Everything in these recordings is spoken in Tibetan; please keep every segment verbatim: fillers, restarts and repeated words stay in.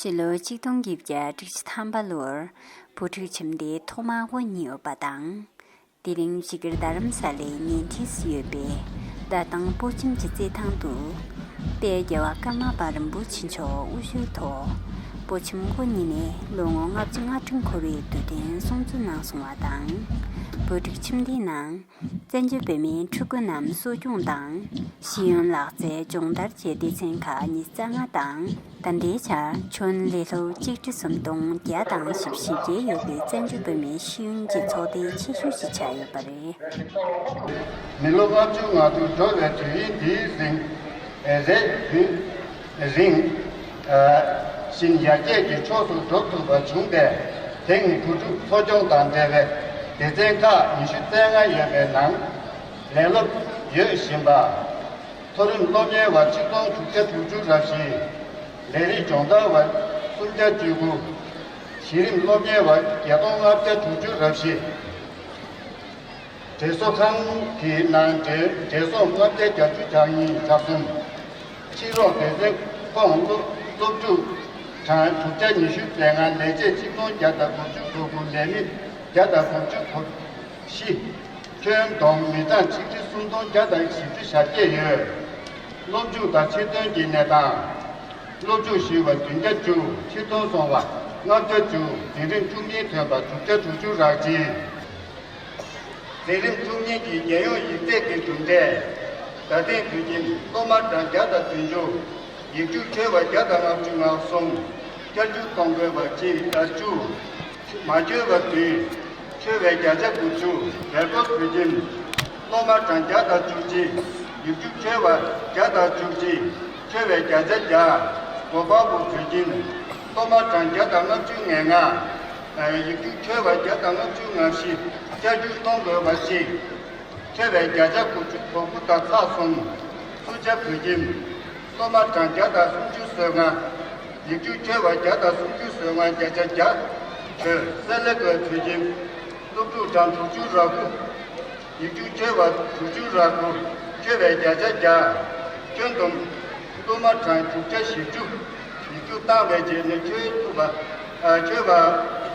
སྤྱི་ལོ་ཆིག་སྟོང་བརྒྱད་བརྒྱ་དྲུག་ཅུ་ཐམ་པ་ལོར་བོད་ཕྲུག་ཁྱིམ་སྡེ་ཐོག་མ་དབུ་བརྙེས་ཡོད་པ་དང་། དེ་རིང་བཞུགས་སྒར་རྡ་རམ་ས་ལའི་ཉེ་འཁྲིས་སུ་ཡོད་པའི་རྡ་སྟེང་སྤོ་ཁྱིམ་གྱི་རྩེད་ཐང་དུ། དཔལ་རྒྱལ་བ་ཀརྨ་པ་རིན་པོ་ཆེ་མཆོག་དབུ་བཞུགས་ཐོག་སྤོ་ཁྱིམ་དབུ་བརྙེས་ནས་ལོ་ངོ་ལྔ་བཅུ་ང་དྲུག་འཁོར་བའི་དུས་དྲན་སྲུང་བརྩི་གནང་སོང་བ་དང་། བོད་ཕྲུག་ཁྱིམ་སྡེའི་ནང་བཙན་བྱོལ་བོད་མིའི་ཕྲུ་གུ་རྣམས་གསོ་སྐྱོང་དང་། ཤེས་ཡོན་ལག་རྩལ་སྦྱོང་བརྡར་བྱེད་སྡེ་ཚན་ཁག་ཉི་ཤུ་རྩ་ལྔ་དང་། ད་ལྟའི་ཆར་ཁྱོན་ལས་སློབ་གཅིག་ཁྲི་སུམ་སྟོང་བརྒྱ་དང་བཞི་བཅུ་ཞེ་བརྒྱད་ཡོད་པའི་བཙན་བྱོལ་བོད་མིའི་ཤེས་ཡོན་གྱི་ཚོགས་སྡེ་ཆེ་ཤོས་ཤིག་ཆགས་ཡོད་པ་རེད། མི་ལོ་ལྔ་བཅུ་ང་དྲུག་འགྲོ་བའི་དུས་ཡུན་འདིའི་རིང་། རེས་རིང་། བཞིན་ཡར་རྒྱས་ཀྱི་ཕྱོགས་སུ་འགྲོ་ཐུབ་པ་བྱུང་སྟེ། དེང་བོད་ཕྲུག་འཚོ་སྐྱོང་དང་འབྲེལ་བའི་སྡེ་ཚན་ཁག་ཉི་ཤུ་རྩ་ལྔ་ཡོད་པའི་ནང་ལས་སློབ་ཡོད་བཞིན་པ། མཐོ་རིམ་སློབ་གཉེར་བ་ཆིག་སྟོང་དྲུག་བརྒྱ་དྲུག་ཅུ་རེ་བཞི། ལས་རིགས་སྦྱོང་བརྡར་བ་སུམ་བརྒྱ་བཅུ་དགུ། གཞི་རིམ་སློབ་གཉེར་བ་བརྒྱད་སྟོང་ལྔ་བརྒྱ་དྲུག་ཅུ་རེ་བཞི། གྲོས་ཚོགས་ཁང་གི་ནང་གྲོས་གྲོས་ཚོགས་ལྔ་བརྒྱ་གྱ་བཅུ་གྱ་གཉིས་གྱ་གསུམ། ཕྱི་རོགས་སྡེ་ཚན་ཁོངས་སློབ་སློབ་ཕྲུག་གྲངས་དྲུག་བརྒྱ་ཉི་ཤུ་རྩ་ལྔ། ལས་བྱེད་ཆིག་སྟོང་བརྒྱ་དང་དགུ་བཅུ་གོ་དགུ། ལས་མི་བརྒྱ་དང་དགུ་བཅུ་གོ་བཞི། ཁྱོན་བསྡོམས་མི་གྲངས་ཆིག་ཁྲི་སུམ་སྟོང་བརྒྱ་དང་བཞི་བཅུ་ཞེ་བརྒྱད་ཡོད། སློབ་སྦྱོང་དང་ཕྱིར་ཐོན་གྱི་གནས་སྟངས། སློབ་སྦྱོང་ཞུ་བ་བདུན་བརྒྱ་བཅུ། ཕྱིར་ཐོན་སོང་བ་ལྔ་བརྒྱ་བཅུ། འཛིན་རིམ་བཅུ་གཉིས་ཐོན་པ་དྲུག་བརྒྱ་དྲུག་ཅུ་རེ་གཅིག། འཛིན་རིམ་བཅུ་གཉིས་ཀྱི་རྒྱལ་ཡོངས་ཡིག་ཚད་ཀྱི་གྲུབ་འབྲས། ད་ཐེངས་བོད་ཁྱིམ་སློབ་མ་གྲངས་བརྒྱ་དང་བདུན་ཅུ། ཡིག་རྒྱུགས་འཁྱོལ་བ་བརྒྱ་དང་ལྔ་བཅུ་ང་གསུམ། བསྐྱར་ཞུགས་གཏོང་དགོས་པ་གཅིག་དང་བཅུ། མ་འཁྱོལ་བ་བདུན། འཁྱོལ་བའི་བརྒྱ་ཆ་དགུ་བཅུ། སྦེལ་ཀོབ་བོད་ཁྱིམ་སློབ་མ་གྲངས་བརྒྱ་དང་བཅུ་གཅིག། ཡིག་རྒྱུགས་འཁྱོལ་བ་བརྒྱ་དང་བཅུ་གཅིག། འཁྱོལ་བའི་བརྒྱ་ཆ་བརྒྱ། གོ་པལ་པུར་བོད་ཁྱིམ་སློབ་མ་གྲངས་བརྒྱ་དང་ལྔ་བཅུ་ང་ལྔ། ཡིག་རྒྱུགས་འཁྱོལ་བ་བརྒྱ་དང་ལྔ་བཅུ་ང་བཞི། བསྐྱར་ཞུགས་གཏོང་དགོས་པ་གཅིག། འཁྱོལ་བའི་བརྒྱ་ཆ་དགུ་བཅུ་གོ་དགུ་དང་ཚེག་གསུམ། སུམ་བརྒྱ་བོད་ཁྱིམ་སློབ་མ་གྲངས་བརྒྱ་དང་སུམ་ཅུ་སོ་ལྔ། ཡིག་རྒྱུགས་འཁྱོལ་བ་བརྒྱ་དང་སུམ་ཅུ་སོ་ལྔ། བརྒྱ་ཆ་བརྒྱ། འཁྱོལ། སེ་ལ་ཀོའི་བོད་ཁྱིམ་སློབ་ཕྲུག་གྲངས་དྲུག་ཅུ་རེ་དགུ། ཡིག་རྒྱུགས་འཁྱོལ་བ་དྲུག་ཅུ་རེ་དགུ། འཁྱོལ་བའི་བརྒྱ་ཆ་བརྒྱ། ཁྱོན་བསྡོམས་སློབ་མ་གྲངས་དྲུག་བརྒྱ་བཞི་བཅུ། ཡིག་རྒྱུགས་བཏང་བའི་རྗེས་ནས་འཁྱོལ་ཐུབ་པ། ཨ། འཁྱོལ་བ་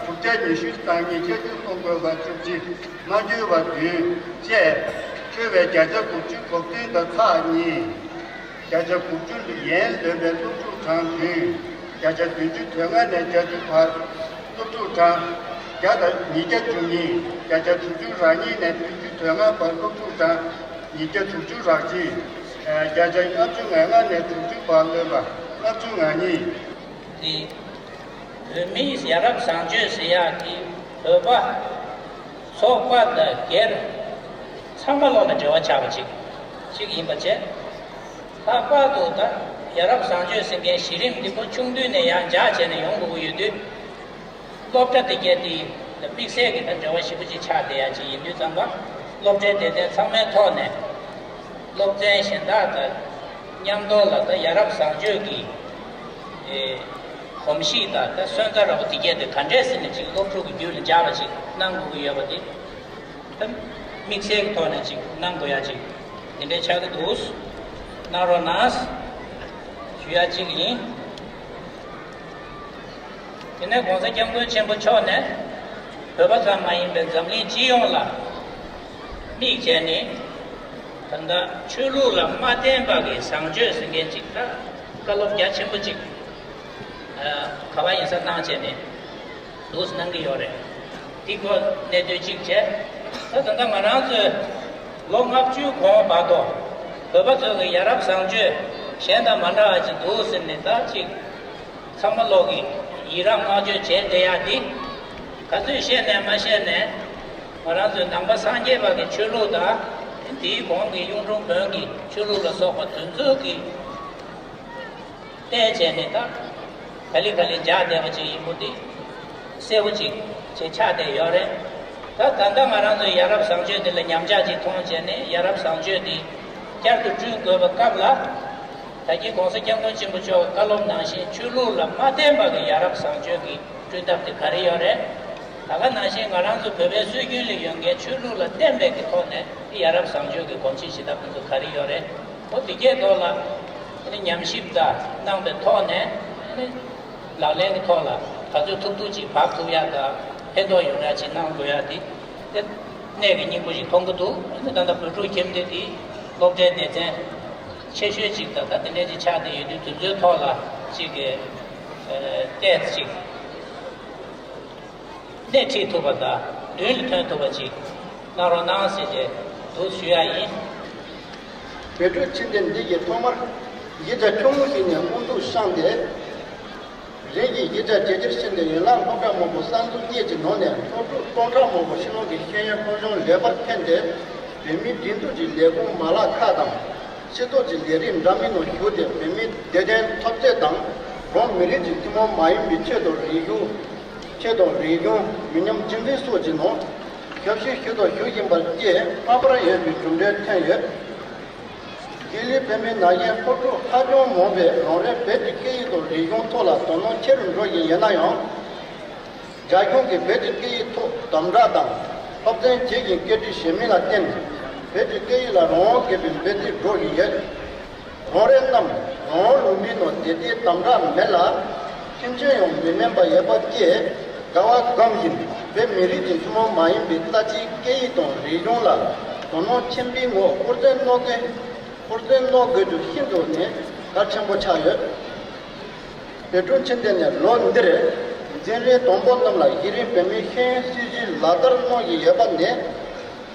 དྲུག་བརྒྱ་ཉི་ཤུ་རྩ་གཉིས། བསྐྱར་ཞུགས་གཏོང་དགོས་པ་བཅུ་གཅིག། མ་འཁྱོལ་བ་བདུན་བཅས། འཁྱོལ་བའི་བརྒྱ་ཆ་དགུ་བཅུ་གོ་བདུན་དང་ཚེག་གཉིས། བརྒྱ་ཆ་དགུ་བཅུ་ཡན་ལོན་པའི་སློབ་ཕྲུག་གྲངས་བདུན། བརྒྱ་ཆ་བདུན་ཅུ་དོན་ལྔ་ནས་བརྒྱད་ཅུ་བར། སློབ་ཕྲུག་གྲངས་བརྒྱ་དང་ཉིས་བརྒྱ་བཅུ་གཉིས། བརྒྱ་ཆ་དྲུག་ཅུ་རེ་གཉིས་ནས་བདུན་ཅུ་དོན་ལྔ་བར། སློབ་ཕྲུག་གྲངས་ཉིས་བརྒྱ་དྲུག་ཅུ་རེ་གཅིག། བརྒྱ་ཆ་ལྔ་བཅུ་ང་ལྔ་ནས་དྲུག་ཅུ་བར་ལོན་པ་ལྔ་བཅུ་ང་གཉིས། དེ་བོད་མིའི་ཡ་རབས་བཟང་སྤྱོད་ཟེར་ཡག་གི་བོད་པ་ཚོགས་པ་དང་སྒེར་ཚང་མ་ལོག་ལ་འབྲེལ་བ་ཆགས་པ་ཅིག་ཅིག་ཡིན་པ་བྱས། ལྷག་པར་དུ་ད་ཡ་རབས་བཟང་སྤྱོད་ཟེར་མཁན་གཞི་རིམ་འདི་ཁོ་ཆུང་དུས་ནས་ཡང་འཇགས་བྱས་ནས་ཡོང་དགོས་ཀྱི་ཡོད་དུས། སློབ་གྲྭ་དེ་གའི་དེ་དམིགས་བསལ་གྱི་ད་འབྲེལ་བ་ཞེ་པོ་ཅིག་ཆགས་བསྡད་ཡ་ཅིག་ཡིན་དུས་ཙམ་པ། སློབ་གྲྭའི་སྡེ་ཚན་ཚང་མའི་ཐོག་ནས་སློབ་ཚན་གཞན་དག་དང་མཉམ་དུ་ལ་ད་ཡ་རབས་བཟང་སྤྱོད་ཀྱི་ཨེ་གོམས་གཤིས་དང་ད་སོན་རྩ་འདྲ་པོ་དེ་གའི་དེ་ག་འདྲས་ཟེར་ནས་ཅིག་སློབ་ཕྲུག་གི་རྒྱུད་ལ་འཇགས་པ་ཅིག་གནང་དགོས་ཀྱི་ཡོད་པ་དེ། ད་དམིགས་བསལ་གྱི་ཐོག་ནས་ཅིག་གནང་དགོས་ཡ་ཅིག་དེ་འདྲའི་ཆགས་ཀྱི་འདུག་གནང་རོགས་གནང་ཞུ་ཡ་ཅིག་ཡིན། དེ་ནས་༸གོང་ས་༸སྐྱབས་མགོན་ཆེན་པོ་མཆོག་ནས་བོད་པ་ཙམ་མ་ཡིན་པའི་འཛམ་གླིང་སྤྱི་ཡོངས་ལ་དམིགས་བྱས་ནས། ད་ལྟ་ཆོས་ལུགས་ལ་མ་བརྟེན་པ་གི་བཟང་སྤྱོད་ཟེར་མཁན་ཅིག་ད་བཀའ་སློབ་རྒྱ་ཆེན་པོ་ཅིག་ག་པར་ཡིན་ས་གནང་བྱས་ནས་འདུག་གནང་གི་ཡོད་རེད། འདི་སྐོར་གནད་དོན་གཅིག་བྱས། ད་ད་ལྟ་ང་རང་ཚོས་ལོ་ལྔ་བཅུའི་གོང་བར་དུ་བོད་པ་ཚོ་གི་ཡ་རབས་བཟང་སྤྱོད་གཞན་དང་མ་འདྲ་བ་ཅིག་འདུག་ཟེར་ནས་ད་ཅིག་ཚང་མ་ལོག་གི་ཡི་རངས་བསྔགས་བརྗོད་བྱས་བསྡད་ཡ་འདི། ག་ཚོད་བཤད་ནས་མ་བཤད་ནས་ང་རང་ཚོའི་ནང་པ་སངས་རྒྱས་པ་གི་ཆོས་ལུགས་དང་། དེའི་གོང་གི་གཡུང་དྲུང་བོན་གྱི་ཆོས་ལུགས་ལ་སོགས་པ་དེ་ཚོ་གི་བལྟས་བྱས་ནས་ད་ག་ལེ་ག་ལེ་འཇགས་བསྡད་པ་ཅིག་ཡིན་པོ་འདི་གསལ་པོ་ཅིག་ཅིག་ཆགས་བསྡད་ཡོད་རེད། ད་ད་ལྟ་ང་རང་ཚོའི་ཡ་རབས་བཟང་སྤྱོད་འདི་ལ་ཉམས་ཆག་ཅིག་མཐོང་བྱས་ནས་ཡ་རབས་བཟང་སྤྱོད་འདི་བསྐྱར་དུ་བསྐྲུན་དགོས་པའི་སྐབས་ལ། ད་གིན་༸གོང་ས་༸སྐྱབས་མགོན་ཆེན་པོ་མཆོག་གི་བཀའ་སློབ་ནང་བཞིན་ཆོས་ལུགས་ལ་མ་བརྟེན་པ་གི་ཡ་རབས་བཟང་སྤྱོད་ཀྱི་བསྐྲུན་ཐབས་དེ་ག་རེ་ཡོད་རེད། ད་ག་ནང་བཞིན་ང་རང་ཚོ་བོད་པའི་སྲོལ་རྒྱུན་ལ་ཡོད་མཁན་ཆོས་ལུགས་ལ་བརྟེན་པའི་གི་ཐོག་ནས་ཡ་རབས་བཟང་སྤྱོད་ཀྱི་གོམས་གཤིས་བྱེད་ཐབས་དེ་ཚོ་ག་རེ་ཡོད་རེད། འོ་དེ་གའི་ཐོག་ལ་ཨ་ནི་ཉམས་ཞིབ་དང་གནང་པའི་ཐོག་ནས་ཨ་ནི་ ལག་ལེན་གྱི་ཐོག་ལ་ག་ཚོད་ཐུབ་ཐུབ་ཅིག་འབབ་ཐུབ་ཡག་དང་ཕན་ཐོགས་ཡོང་ཡག་ཅིག་གནང་དགོས་ཡག་དེ་དེ་གནད་ཀྱི་སྙིང་པོ་ཞིག་མཐོང་གི་འདུག་ཨ་ནི་ད་ལྟ་བོད་ཕྲུག་ཁྱིམ་སྡེ་དེ་སློབ་གྲྭའི་སྡེ་ཚན་ཆེ་ཤོས་ཅིག་དང་ད་དེ་འདྲས་ཅིག་ཆགས་བསྡད་ཡོད་དུས་དེ་ཚོའི་ཐོག་ལ་ཅིག་གི་ཨ་ཏོག་ཙམ་ཅིག་སྣེ་ཁྲིད་ཐུབ་པ་དང་མདུན་ལ་ཐོན་ཐུབ་པ་ཅིག་གནང་རོགས་གནང་ཟེར་ཏེ་འདུག་ཞུ་ཡག་ཡིན། བོད་ཕྲུག་ཁྱིམ་སྡེ་འདི་ཡིས་ཐོག་མར་གཞིས་ཆགས་ཆུང་ངུ་ཞིག་ནས་དབུ་འཛུགས་བཤངས་ཏེ། རིམ་གྱིས་གཞིས་ཆགས་ཇེ་ཆེར་ཕྱིན་ཏེ་ཡན་ལག་སློབ་གྲྭ་མང་པོ་གསར་འཛུགས་བཅས་ཀྱི་ནང་ནས་སློབ་ཕྲུག་སྟོང་ཕྲག་མང་པོ་ཕྱི་ལོགས་ཀྱི་ཤེས་ཡོན་སློབ་སྦྱོང་ལེགས་པར་ཐོན་ཏེ། བོད་མིའི་སྒྲིག་འཛུགས་ཀྱི་ལས་ཁུངས་མ་ལག་ཁག་དང་། སྤྱི་ཚོགས་ཀྱི་ལས་རིགས་འདྲ་མིན་ནང་ཞུགས་ཏེ་བོད་མིའི་བདེ་དོན་འཐབ་རྩོད་དང་། བོད་མི་རིགས་ཀྱི་ཐུན་མོང་མ་ཡིན་པའི་ཆོས་དང་རིག་གཞུང་། ཆོས་དང་རིག་གཞུང་། མི་ཉམས་རྒྱུན་འཛིན་སོགས་ཀྱི་ནང་ཞབས་ཞུ་ཞུ་དང་ཞུ་བཞིན་པར་བཅས་ལྷག་པར་ཡོད་པའི་གྲུབ་འབྲས་ཐོན་ཡོད། རྗེས་ལུས་བོད་མི་ནང་བཞིན་སློབ་ཕྲུག་ཧ་ཅང་མང་བས་རང་རེའི་བོད་ཀྱི་སྐད་ཡིག་དང་རིག་གཞུང་ཐོག་ལ་དོ་སྣང་ཆེ་རུ་འགྲོ་བཞིན་ཡོད་ན་ཡང་། རྒྱ་གཞུང་གིས་བོད་ཀྱི་སྐད་ཡིག་ཐོག་དམ་དྲག་དང་སློབ་ཚན་བྱེད་བཞིན་སྐད་སྒྲིག་བྱེད་མིན་ལ་བརྟེན། བོད་ཀྱི་སྐད་ཡིག་ལ་རང་དབང་དགོས་པའི་འབོད་ཚིག་སྒྲོག་བཞིན་ཡོད། རང་རེ་རྣམས་རང་དབང་ལུང་པའི་ནང་དེ་ལྟའི་དམ་དྲག་མེད་ལ། ཁྱིམ་ཆེན་ཡང་མི་དམན་པ་ཡོད་པ་བཅས་དགའ་བ་སྒོམ་བཞིན་བོད་མི་རིགས་ཀྱི་ཐུན་མོང་མ་ཡིན་པའི་རྩ་ཆེའི་སྐད་ཡིག་དང་རིག་གཞུང་ལ་དོ་སྣང་ཆེན་པོའི་ངང་ཧུར་བརྩོན་གནང་དགོས། ཧུར་བརྩོན་གནང་དགོས་རྒྱུ་ཤིན་ཏུ་ནས་གལ་ཆེན་པོ་ཆགས་ཡོད། བོད་ཕྲུག་ཁྱིམ་སྡེ་ནས་ལོ་འདིར་འཛིན་རིམ་དང་པོ་རྣམས་ལ་གཞི་རིམ་བོད་མིའི་ཤེས་ཡོན་སྲིད་བྱུས་ལག་བསྟར་གནང་བཞིན་ཡོད་པ་ནས།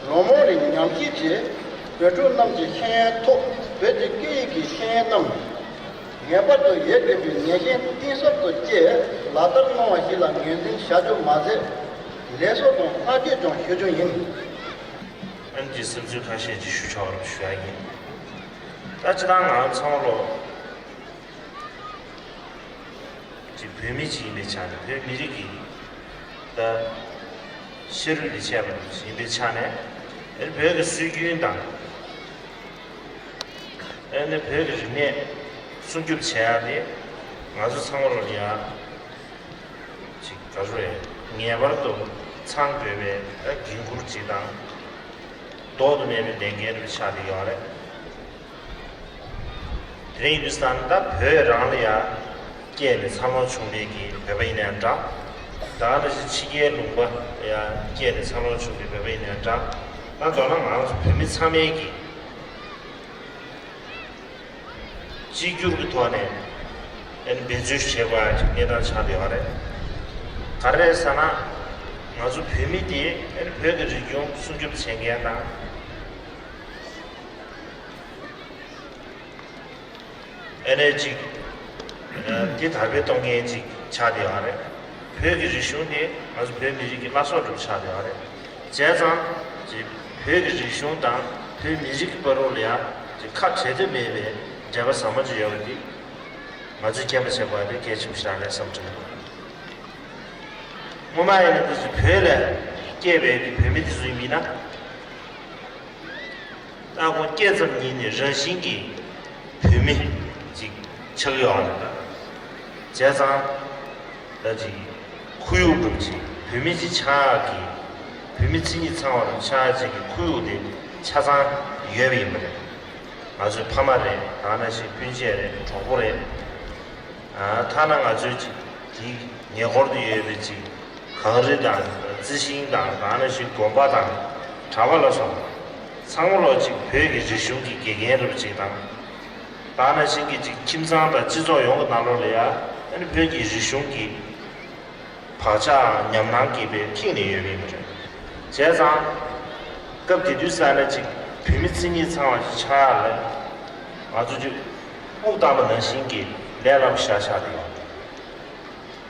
ལོ་མང་རིང་ཉམས་ཞིབ་ཀྱིས་བོད་ཕྲུག་རྣམས་ཀྱི་ཤེས་ཡོན་ཐོག་བོད་ཀྱི་སྐད་ཡིག་གི་ཤེས་ཡོན་རྣམས་ངེས་པར་དུ་ཡོད་དགོས་པའི་ངེས་ཤེས་གཏིང་ཟབ་ཏུ་སྐྱེས། ལག་བསྟར་གནང་བ་ཞིག་ལ་ངོས་འཛིན་བྱ་རྒྱུ་མ་ཟད། ལེགས་སོ་དང་བསྔགས་བརྗོད་ཀྱང་ཞུ་རྒྱུ་ཡིན། ཨ་ནི་བསམ་ཚུལ་ཁ་ཤས་ཅིག་ཞུ་ཆོག་རབས་ཞུ་ཡ་ཡིན། ད་སྤྱིར་བཏང་ང་ཚང་མ་ལོ། ཅིག་བོད་མི་ཅིག་ཡིན་པའི་ཆ་ནས་བོད་མི་རིགས་ཀྱི་ད་ཤ་རུས་ལས་ཆད་པ་ཅིག་ཡིན་པའི་ཆ་ནས་ཨེ་བོད་ཀྱི་སྲོལ་རྒྱུན་དང་ཨེ་ནི་བོད་ཀྱི་རིག་གནས་སྲུང་སྐྱོབ་བྱེད་ཡག་དེ་ང་ཚོ་ཚང་མ་ལོ་ཡ་ཅིག་ག་རེ་རེད། ངེས་པར་དུ་ཚང་དགོས་པའི་ཨེ་འགན་ཁུར་ཅིག་དང་ལྡོག་ཏུ་མེད་པའི་ལས་འགན་རེ་ཆགས་བསྡད་ཡོད་རེད། དེ་རིང་ཡིན་དུས་ཙང་ད་བོད་རང་ལ་ཡ་སྐྱེས་ནས་འཚར་ལོངས་བྱུང་བའི་གི་བོད་པ་ཡིན་ནའང་འདྲ། ད་ག་ནང་བཞིན་ཕྱི་རྒྱལ་ལུང་པ་ལ་ཡ་སྐྱེས་ནས་འཚར་ལོངས་བྱུང་བའི་བོད་པ་ཡིན་ནའང་འདྲ། ད་མདོར་ན་ང་རང་ཚོ་བོད་མི་ཚང་མའི་གི་གཅིག་གྱུར་གྱི་ཐོག་ནས་ཨ་ནི་འབད་བརྩོན་བྱེད་དགོས་ཡ་གི་གནས་སྟངས་ཆགས་བསྡད་ཡོད་རེད། ག་རེ་རེད་ཟེར་ན། ང་ཚོ་བོད་མི་དེ་ཨ་ནི་བོད་ཀྱི་རིག་གཞུང་སྲུང་སྐྱོབ་བྱེད་མཁན་དང་། ཨ་ནེ་གཅིག་དེ་དར་སྤེལ་གཏོང་མཁན་ཅིག་ཆགས་བསྡད་ཡོད་རེད། བོད་ཀྱི་རིག་གཞུང་དེ་ང་ཚོ་བོད་མི་རིགས་ཀྱི་བླ་སྲོག་འདྲ་པོ་ཆགས་བསྡད་ཡོད་རེད། བྱས་ཙང་ཅིག་བོད་ཀྱི་རིག་གཞུང་དང་བོད་མི་རིགས་ཀྱི་བར་ལ་ཡ་ཅིག་ཁ་བྲལ་འདོད་མེད་པའི་འབྲེལ་བ་ཟབ་མོ་ཅིག་ཡོད་པ་འདི་ང་ཚོས་མཁྱེན་པ་བྱེད་དགོས་པ་དེ་གལ་ཆེན་པོ་ཞིག་རེད་བསམ་གྱི་འདུག་སྔོན་མ་ཡིན་ན་ང་ཚོ་བོད་ལ་སྐྱེས་པའི་བོད་མི་དེ་ཚོ་ཡིན་ན། ད་ཁོང་སྐྱེས་ཙམ་ཉིད་ནས་རང་བཞིན་གྱིས་བོད་མི་ཅིག་ཆགས་ཡོད་རེད་ད། བྱས་ཙང་ད་ཅིག་ཁོར་ཡུག་འདྲ་པོ་ཅིག་བོད་མི་ཅིག་ཆགས་ཀྱི། བོད་མི་མཚན་ཉིད་ཚང་བ་རང་ཆགས་ཅིག་གི་ཁོར་ཡུག་དེ་ཆ་ཚང་ཡོད་པ་ཡིན་པ་རེད། ང་ཚོའི་ཕ་མ་རེད། ད་ག་ནང་བཞིན་སྤུན་མཆེད་རེད། གྲོགས་པོ་རེད། ཐ་ན་ང་ཚོའི་ཅིག་དེའི་ཉེ་འཁོར་དུ་ཡོད་པའི་ཅིག་གངས་རི་དང་རྩི་ཤིང་དང་ད་ག་ནང་བཞིན་དགོན་པ་དང་གྲྭ་པ་ལ་སོགས་ཚང་མ་ལོ་ཅིག་བོད་ཀྱི་རིག་གཞུང་གི་དགེ་རྒན་རབ་ཅིག་དང་། ད་ག་ནང་བཞིན་གྱི་ཅིག་ཁྱིམ་ཚང་དང་སྤྱི་ཚོགས་ཡོངས་ཀྱི་ནང་ལོགས་ལ་ཡ་ཨ་ནི་བོད་ཀྱི་རིག་གཞུང་གི་བག་ཆགས་ཉམས་སྣང་གིས་པའི་ཁེངས་ནས་ཡོད་པ་ཡིན་པ་རེད། བྱས་ཙང་། སྐབས་དེ་དུས་ས་ནས་ཅིག་བོད་མི་མཚན་ཉིད་ཚང་བ་ཞིག་ཆགས་ཡ་ལ། ང་ཚོ་ཅིག་དབུགས་བཏང་པ་ནང་བཞིན་གྱི་ལས་སླ་པོ་ཞིག་ཆགས་བསྡད་ཡོད།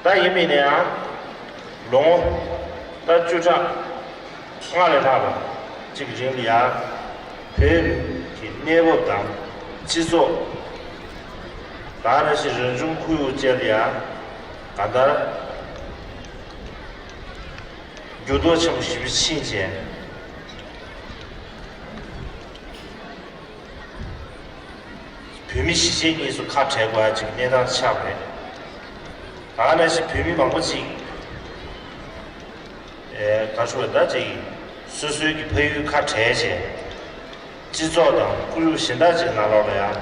ད་ཡིན་མིན་ནའང་ལོ་ངོ་ད་བཅུ་ཕྲག་ལྔ་ལས་ལྷག་པ་ཅིག་རིང་ལ་ཡ་བོད་ཀྱི་གནས་བབ་དང་སྤྱི་ཚོགས། ད་ག་ནང་བཞིན་རང་བྱུང་ཁོར་ཡུག་བཅས་ལ་ཡ་གང་ལྟར་འགྱུར་ལྡོག་ཆེན་པོ་ཞེ་པོ་ཕྱིན་རྗེས། བོད་མི་གཞིས་བྱེས་གཉིས་སུ་ཁ་བྲལ་དགོས་ཡ་ཅིག་གནས་སྟངས་ཆགས་པ་རེད། ད་ག་ནང་བཞིན་བོད་མི་མང་པོ་ཅིག་ཨེ་ག་ཞུ་བ་ད་ཅིག་སོ་སོའི་གི་ཕ་ཡུལ་ཁ་བྲལ་བྱས། སྤྱི་ཚོགས་དང་ཁོར་ཡུག་གཞན་དག་ཅིག་ནང་ལོགས་ལ་ཡ།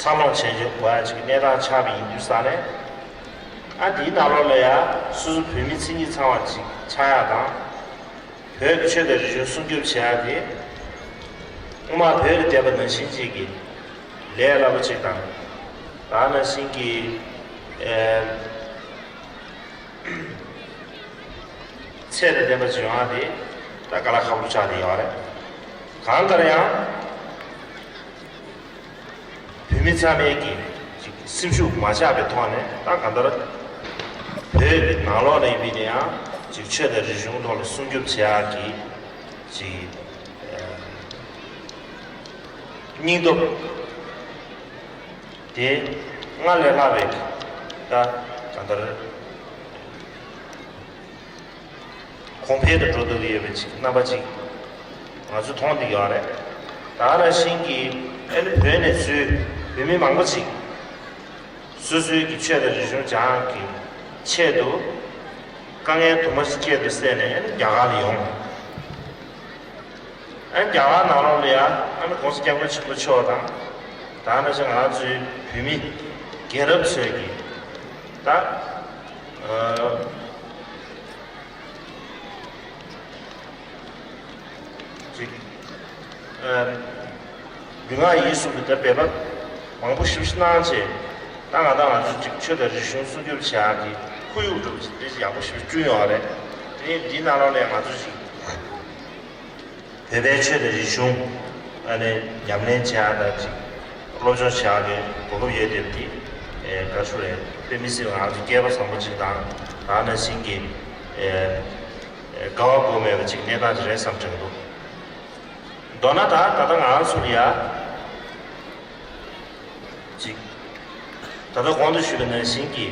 འཚར་ལོངས་བྱེད་དགོས་ཡ་ཅིག་གནས་སྟངས་ཆགས་པ་ཡིན་དུས་ས་ནས། ཨ་འདིའི་ནང་ལོགས་ལ་ཡ་སོ་སོ་བོད་མི་མཚན་ཉིད་ཚང་བ་ཅིག་ཆགས་ཡ་དང་། བོད་ཀྱི་ཆོས་དང་རིག་གཞུང་སྲུང་སྐྱོབ་བྱེད་ཡ་དེ། སྔོན་མ་བོད་ལ་བསྡད་པ་ནང་བཞིན་ཅིག་གི་ལས་སླ་པོ་ཅིག་དང་། ད་ནང་བཞིན་གྱི་ཨེ། ཚད་དང་ལྡན་པ་ཅིག་ཡོང་ཡ་དེ་ད་དཀའ་ལས་ཁག་པོ་ཆགས་བསྡད་ཡོད་རེད། གང་ལྟར་ཡང་བོད་མི་ཚང་མས་ཀྱི་ཅིག་སེམས་ཤུགས་མ་ཆག་པའི་ཐོག་ནས། ད་གང་ལྟར་བོད་ཀྱི་ནང་ལོགས་ནས་ཡིན་པ་ཡིན་ན་ཡང་ཅིག་ཆོས་དང་རིག་གཞུང་ཐོག་ལ་སྲུང་སྐྱོབ་བྱེད་ཡ་གི་ཅིག་སྙིང་སྟོབས་དེ་སྔར་ལས་ལྷག་པའི་ད་གང་ལྟར་གོང་འཕེལ་དུ་འགྲོ་འདོད་ཀྱི་ཡོད་པའི་ཅིག་རྣམ་པ་ཅིག་ང་ཚོས་མཐོང་བསྡད་ཡོད་རེད། ད་ག་ནང་བཞིན་གྱི་ཨ་ནི་བོད་ནས་ཚུར་བོད་མི་མང་པོ་ཅིག་སོ་སོའི་གི་ཆོས་དང་རིག་གཞུང་སྦྱང་ཡག་གི་ཆེད་དུ་དཀའ་ངལ་དུ་མ་ཞིག་སྐྱེལ་དུ་བསད་ནས་ཨ་ནི་རྒྱ་གར་ལ་ཡོང་། ཨ་ནི་རྒྱ་གར་ནང་ལོགས་ལ་ཡ་ཨ་ནི་༸གོང་ས་༸སྐྱབས་མགོན་ཆེན་པོ་མཆོག་དང་། ད་ག་ནང་བཞིན་ང་ཚོའི་བོད་མི་རྒན་རབས་ཚོས་ཀྱི་ད་ཨ། ཅིག་ཨ། ལུས་ངག་ཡིད་གསུམ་གྱི་ད་འབད་པ་མང་པོ་ཞིག་གནང་བྱས། ད་ང་དང་ང་ཚོ་ཅིག་ཆོས་དང་རིག་གཞུང་སྲུང་སྐྱོབ་བྱེད་ཡག་གི་ཁོར་ཡུག་འདྲ་པོ་ཅིག་དེ་ཅིག་ཡག་པོ་ཞིག་བསྐྲུན་ཡོད་རེད། དེ་འདི་ནང་ལོགས་ལ་ང་ཚོ་ཅིག་བོད་པའི་ཆོས་དང་རིག་གཞུང་ཨ་ནི་ཉམས་ལེན་བྱེད་ཡག་དང་ཅིག་སློབ་སྦྱོང་བྱེད་ཡག་གི་གོ་སྐབས་ཡོད་བསྡད་པ་འདི་ཨེ་དགའ་ཤོས་རེད། དཔེ་མི་སྲིད་པ་ང་ཚོ་སྐལ་པ་བཟང་པོ་ཅིག་དང་། ད་ག་ནང་བཞིན་གྱི་ཨེ་དགའ་བ་དགོས་མེད་པ་ཅིག་གནས་སྟངས་ཅིག་རེད་བསམ་དྲན་གྱི་འདུག་མདོར་ན་ད་ད་ལྟ་ང་ཚོ་ལ་ཡ་ཅིག་ད་ལྟ་གོང་དུ་ཞུས་པ་ནང་བཞིན་གྱི་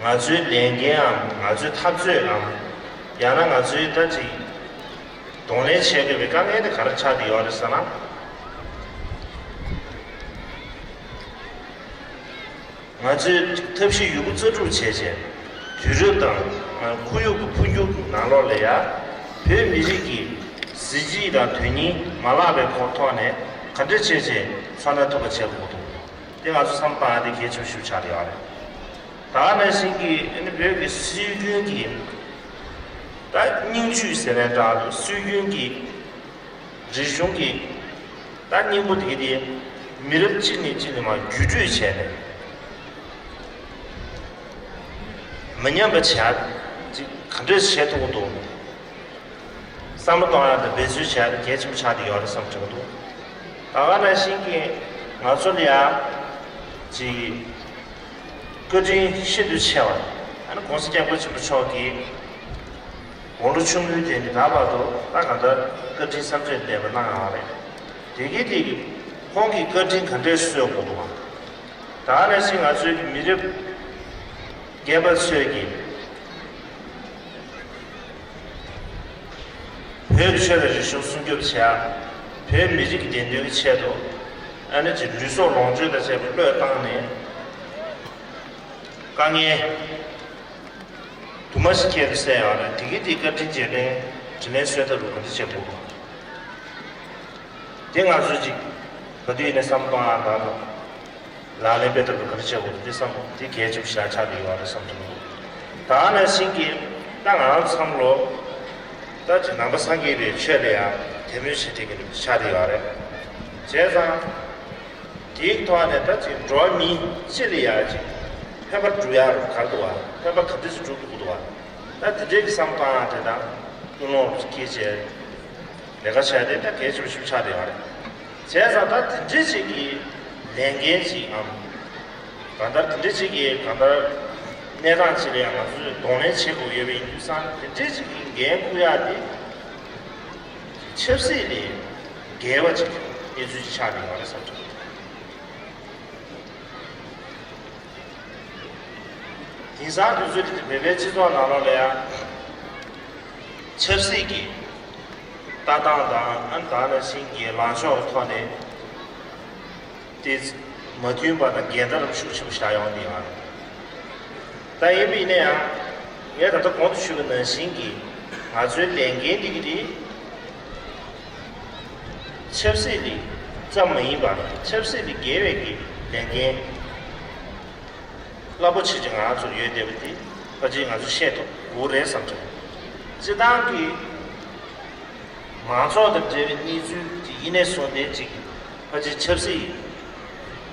ང་ཚོའི་ལས་འགན་འམ་ང་ཚོའི་འཐབ་རྩོད་འམ་ཡང་ན་ང་ཚོའི་ད་ཅིག་གདོང་ལེན་བྱེད་དགོས་པའི་དཀའ་ངལ་དེ་ག་རེ་ཆགས་བསྡད་ཡོད་རེད་ཟེར་ན། ང་ཚོས་ཐབས་ཤེས་ཡོད་རྒུ་རྩལ་སྤྲུགས་བྱས་བྱས། དུས་རབས་དང་ཁོར་ཡུག་གི་འཕོ་འགྱུར་ནང་ལོགས་ལ་ཡ་བོད་མི་རིགས་ཀྱི་གཟི་བརྗིད་དང་དོན་སྙིང་མ་བརླག་པའི་ཐོག་ནས་ག་འདྲ་བྱས་བྱས་ཚོར་སྣང་ཐོབ་པ་བྱེད་དགོས་འདུག་དེ་ང་ཚོ་བསམ་བློ་བཏང་ཡ་དེ་གལ་ཆེན་པོ་ཞིག་ཆགས་བསྡད་ཡོད་རེད། ད་ག་ནང་བཞིན་གྱི་ཨ་ནི་བོད་ཀྱི་སྲོལ་རྒྱུན་གྱི་ད་སྙིང་བཅུད་ཟེར་ནའི་འདྲ་འདུག་སྲོལ་རྒྱུན་གྱི་རིག་གཞུང་གི་ད་སྙིང་པོ་དེ་གི་དེ་མི་རབས་གཅིག་ནས་གཅིག་ལ་མར་བརྒྱུད་སྤྲོད་བྱས་ནས་མི་ཉམས་པ་བྱས་ཅིག་ག་འདྲས་བྱེད་ཐུབ་ཀྱི་འདུག་བསམ་བློ་གཏོང་ཡག་དང་འབད་བརྩོན་བྱེད་ཡག་དེ་གལ་ཆེན་པོ་ཆགས་བསྡད་ཡོད་རེད་བསམ་དྲན་གྱི་འདུག་ད་ག་ནང་བཞིན་གྱི་ང་ཚོ་ལ་ཡ་ཅིག་བཀའ་དྲིན་ཤིན་ཏུ་ཆེ་བ། ཨ་ནི་༸གོང་ས་༸སྐྱབས་མགོན་ཆེན་པོ་མཆོག་གིས་དགུང་ལོ་ཆུང་ངུའི་དུས་ནས་ད་བར་དུ་ད་གང་ལྟར་བཀའ་དྲིན་བསམ་གྱིས་མི་ཁྱབ་པ་གནང་ཡོད་རེད། དེ་གི་དེ་གི་ཁོང་གིས་བཀའ་དྲིན་ག་འདྲས་གསོས་དགོས་འདུག་ག་ད་ག་ནང་བཞིན་ང་ཚོའི་གི་མི་རབས་རྒན་པ་ཚོས་ཀྱིས་བོད་ཀྱི་ཆོས་དང་རིག་གཞུང་སྲུང་སྐྱོབ་བྱེད་ཡག་བོད་མི་རིགས་ཀྱི་བདེན་དོན་གྱི་ཆེད་དུ་ཨ་ནི་ཅིག་ལུས་སྲོག་ལོངས་སྤྱོད་དང་བཅས་པ་བློས་བཏང་ནས་དཀའ་ངལ་དུ་མ་ཞིག་ཁྱེར་དུ་བསད་ཡོད་རེད། དེ་གི་དེ་བཀའ་དྲིན་རྗེས་དྲན་དྲིན་ལན་གསོ་ཐབས་ལ་ག་འདྲ་བྱེད་དགོས་འདུག་དེ་ང་ཚོས་ཅིག་ག་དུས་ཡིན་ནའི་བསམ་བློ་གཏོང་ཡག་དང་ལག་ལེན་སྤེལ་ཐབས་ལ་ག་འདྲ་བྱེད་དགོས་འདུག་དེ་བསམ་བློ་དེ་གལ་ཆེན་པོ་ཞིག་ཆགས་བསྡད་ཡོད་རེད་བསམ་གྱི་འདུག་ད་ག་ནང་བཞིན་གྱི་ད་ང་རང་ཚང་མ་ལོ་ད་ཅིག་ནང་པ་སངས་རྒྱས་པའི་ཆོས་ལ་ཡང་དད་མོས་བྱེད་བསྡད་མཁན་ཆགས་བསྡད་ཡོད་རེད། བྱས་ཙང་དེའི་ཐོག་ནས་ད་ཅིག་འགྲོ་བ་མི་སྤྱི་ལ་ཡང་ཅིག་ཕན་པ་སྒྲུབ་ཡག་ག་རེ་འདུག་བ། ཕན་པ་ག་འདྲ་ཞིག་སྒྲུབ་ཐུབ་ཀྱི་འདུག་བ། ད་དེ་འདྲའི་གི་བསམ་བློ་བཏང་ཡག་དེ་དང་ཀུན་སློང་སྐྱེས་བྱས། ལས་ཀ་བྱས་ཏེ་ད་གལ་ཆེན་པོ་ཞིག་ཆགས་བསྡད་ཡོད་རེད། བྱས་ཙང་ད་དེ་འདྲའི་ཅིག་གི་ལས་འགན་ཅིག་གམ། གང་ལྟར་དེ་འདྲའི་ཅིག་གི་གང་ལྟར་གནས་སྟངས་ཅིག་ལ་ཡང་ང་ཚོས་གདོང་ལེན་བྱེད་དགོས་ཡོད་པ་ཡིན་དུས་ཙང་དེ་འདྲའི་ཅིག་གི་འགན་འཁུར་ཡག་དེ་ཆབ་སྲིད་ལས་འགལ་བ་ཅིག་གནས་ཚུལ་ཅིག་ཆགས་བསྡད་ཡོད་རེད་བསམ་གྱི་འདུག་དེང་སང་དུས་ཚོད་འདི་བོད་པའི་སྤྱི་ཚོགས་ནང་ལོགས་ལ་ཡང་ཆབ་སྲིད་ཀྱི་ལྟ་སྟངས་དང་ཨ་ནི་ད་ག་ནང་བཞིན་གྱི་ལངས་ཕྱོགས་ཀྱི་ཐོག་ནས་དེ་མ་མཐུན་པ་དང་འགལ་ཟླ་རབ་ཤུགས་ཆེན་པོ་བཞག་ཡོང་གི་ཡོད་རེད། ད་ཡིན་པ་ཡིན་ན་ཡང་ངས་ད་ལྟ་གོང་དུ་ཞུས་པ་ནང་བཞིན་གྱི་ང་ཚོའི་ལས་འགན་འདི་གི་དེ་ཆབ་སྲིད་ལས་ ཙམ་མ་ཡིན་པར་ཆབ་སྲིད་ལས་བརྒལ་བའི་གི་ལས་འགན་རླབས་པོ་ཆེ་ཅིག་ང་ཚོར་ཡོད་བསྡད་པ་དེ་ཕལ་ཆེར་ང་ཚོས་ཤེས་ཐུབ་དགོས་རེད་བསམ་བྱུང་། སྤྱིར་བཏང་གི་མང་ཚོགས་དང་འབྲེལ་བའི་གནས་ཚུལ་ཅིག་ཡིན་ནས་བཟུང་སྟེ་ཅིག་ཕལ་ཆེར་ཆབ་སྲིད་